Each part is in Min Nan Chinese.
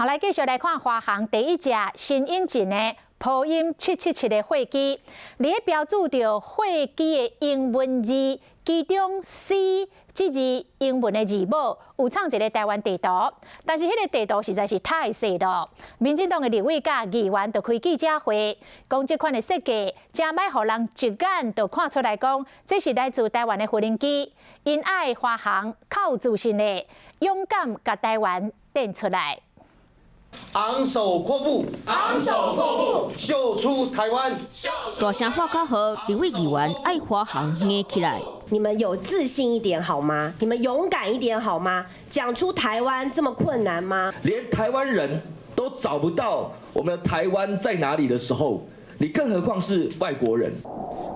好，來繼續來看華航第一架新引進的波音777的貨機，佇咧標註著貨機的英文字，其中 C 這字英文的字母有藏一個台灣地圖，但是彼個地圖實在是太細囉。民進黨的立委佮議員就開記者會，講這款的設計誠歹予人一眼就看出來講，這是來自台灣的無人機。𪜶愛華航較有自信的勇敢共台灣展出來。昂首闊步，昂首闊步，秀出台灣。大聲喊口號，立委議員愛華航硬起來。你們有自信一點好嗎？你們勇敢一點好嗎？講出台灣這麼困難嗎？連台灣人都找不到我們的台灣在哪裡的時候，你更何況是外國人？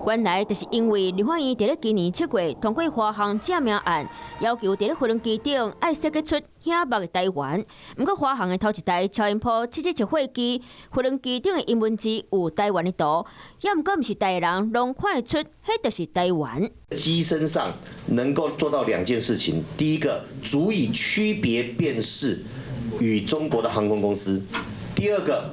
原來就是因為立法院佇咧今年7月通過華航正名案，要求佇咧飛機頂愛設計出顯目的台灣。毋過華航的頭一台超音波七七七貨機，飛機頂的英文字有台灣的圖，猶毋過毋是逐个人攏看會出，彼就是台灣。機身上能夠做到兩件事情，第一個足以區別辨識與中國的航空公司；第二個，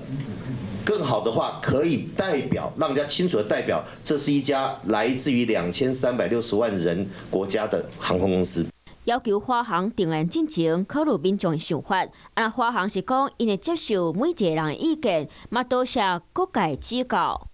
更好的話，可以代表，讓人家清楚的代表，這是一家來自於2360萬人國家的航空公司。要求華航定案進前考慮民眾的想法，啊，華航是講𪜶會接受每一個人的意見，嘛多謝各界指教。